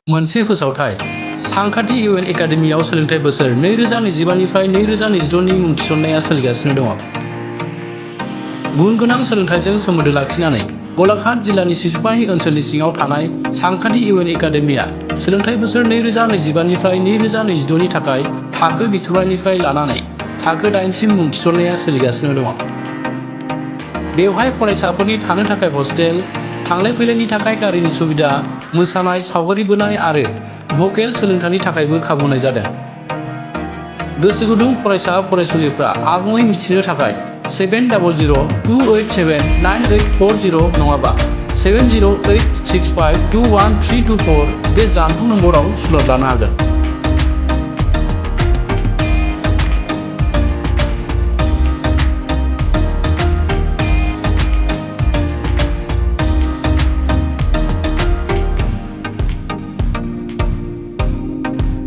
मोनसे फोसावथाय सानखान्थि इउएन एकाडेमियाव सोलोंथाइ बोसोर 2025 निफ्राय 2026 नि मुं थिसननाया सोलिगासिनो दङ। गुन गोनां सोलोंथाइजों सोमोन्दो लाखिनानै गलाघाट जिल्लानि सिसुपाहि ओनसोलनि सिङाव थानाय सानखान्थि इउएन एकाडेमिया सोलोंथाइ बोसोर 2025 निफ्राय 2026 नि थाखाय थाखो बिथोराइनिफ्राय लानानै थाखो 8 सिम मुं थिसननाया सोलिगासिनो दङ। बेवहाय फरायसाफोरनि थानो थाखाय हस्टेल, थांलाय फैलायनि थाखाय गारिनि सुबिदा, मोसानाय, सावगारि बोनाय आरो भकेल सोलोंथाइनि थाखायबो खाबु होनाय जादों। गोसो गुदुं फरायसा फरायसुलिफ्रा आबुङै मिथिनो थाखाय 7002879840 नङाबा 7086521324 बे जानबुं नम्बराव सुलाद लानो हागोन।